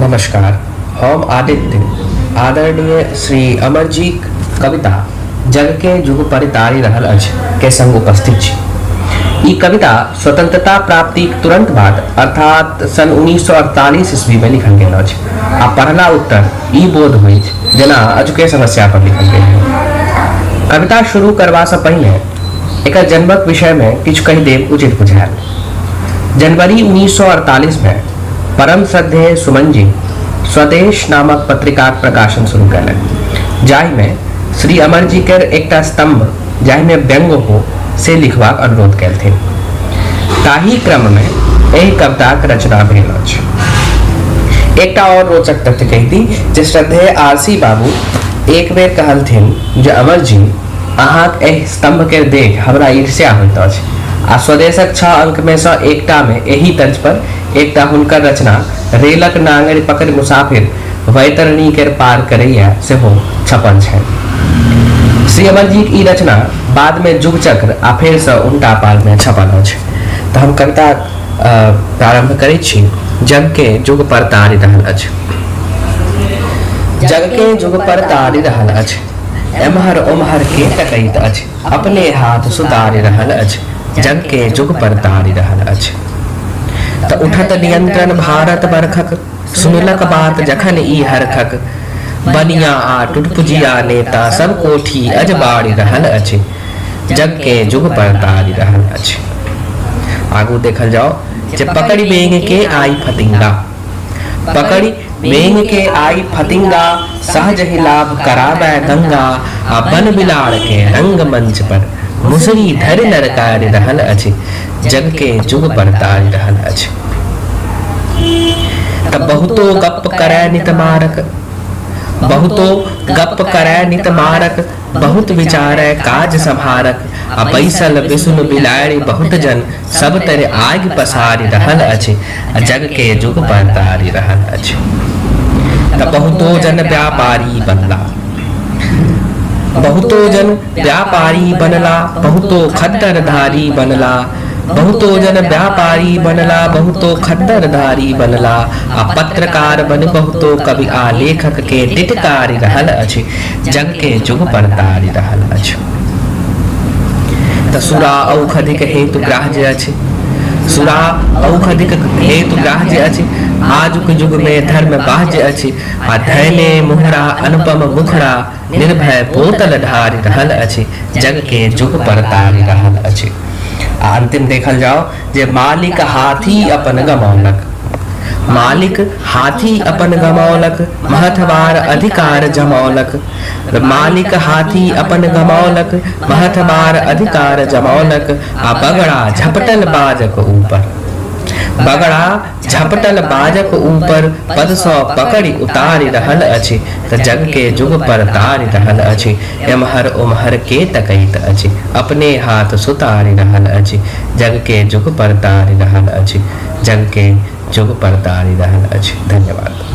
नमस्कार, हम आदित्य आदरणीय श्री अमरजीक कविता जगके जुग परितारि रहल अछि के संग उपस्थित छी। ई कविता स्वतंत्रता प्राप्तिक तुरंत बाद अर्थात सन् 1948 ईस्वी मे लिखल गेल अछि आ पढ़ला उत्तर ई बोध होइछ जेना अजुके समस्या पर लिखल गेल हो। कविता शुरू करबा सँ पहिने एकर जन्मक विषय मे किछु कहि देब उचित बुझायल। जनवरी 1948 मे परम श्रद्धेय सुमनजी स्वदेश नामक पत्रिकाक प्रकाशन शुरू कयलनि, जाहिमे श्री अमरजी केर एकटा स्तम्भ जाहिमे व्यंग्य हो से लिखबाक अनुरोध कयलथिन। ताही क्रममे एहि कविताक रचना भेल अछि। एकटा आओर रोचक तथ्य कहि दी जे श्रद्धेय आरसी बाबू एक बेर कहलथिन जे अमरजी, अहाँक एहि स्तम्भ केर देखि हमरा ईर्ष्या होइत अछि आ स्वदेशक छह अंकमे सँ एकटामे एही तर्ज पर एकटा हुनकर रचना रेलक नाङरि पकड़ि मुसाफिर वैतरणी केर पार करैए सेहो छपल छनि। श्री अमरजीक ई रचना बादमे जुगचक्र आ फेरसँ उनटा पालमे छपल अछि। तऽ हम कविता प्रारम्भ करैत छी जगकेँ जुग पर तारि रहल अछि। जगकेँ जुग पर तारि रहल अछि। एम्हर ओम्हर के तकैत अछि। अपने हाथ सुतारि रहल अछि। जगकेँ जुग पर तारि रहल अछि। तऽ उठत नियंत्रण भारत बरखक। सुनलक बात जखन ई हरखक। बनिया आ टुटपुजिया नेता सब कोठी अजबारि रहल अछि। जगकेँ जुग पर तारि रहल अछि। आगू देखल जाओ जे पकड़ि बेंग के आई फतिंगा। पकड़ि बेंग के आई फतिंगा सहज ही लाभ कराबै गंगा आ बन बिलाड़ के रंग मंच पर मुसरी धरि ललकारि रहल अछि। जग के जुग पर तारि रहल अछि। तऽ बहुतो गप्प करै नित मारक, बहुतो गप्प करै नित मारक, बहुत विचारै काज सम्हारक आ बैसल बिसुन बिलाड़ि बहुत जन सब तरि आगि पसारि रहल अछि आ जग के जुग पर तारि रहल अछि। तऽ बहुतो जन व्यापारी बनला, बहुतो जन व्यापारी बनला, बहुतो खद्दरधारी बनला, बहुतो जन व्यापारी बनला, बहुतो खद्दरधारी बनला आ पत्रकार बनि बहुतो कवि आ लेखक के टिटकारि रहल अछि, जग के जुग पर तारि रहल अछि। तऽ सुरा औखधिक हेतु ग्राह्य अछि, सुरा औखधिक हेतु ग्राह्य अछि, आजुक युग मे धर्म बाह्य अछि आ धैले मुहरा अनुपम मुखड़ा निर्भय बोतल ढारि रहल अछि, जग के जुग पर तारि रहल अछि। आ अंतिम देखल जाओ जे मालिक हाथी अपन गमौलक, मालिक हाथी अपन गमौलक, महथवार अधिकार जमौलक, मालिक हाथी अपन गमौलक, महथवार अधिकार जमौलक आ बगड़ा झपटल बाजक ऊपर, बगड़ा झपटल बाजक ऊपर पदसँ पकड़ि उतारि रहल अछि तऽ जगके जुग पर तारि रहल अछि। एम्हर ओम्हर के तकैत अछि, अपने हाथ सुतारि रहल अछि, जगके जुग पर तारि रहल अछि, जगके जुग पर तारि रहल अछि। धन्यवाद।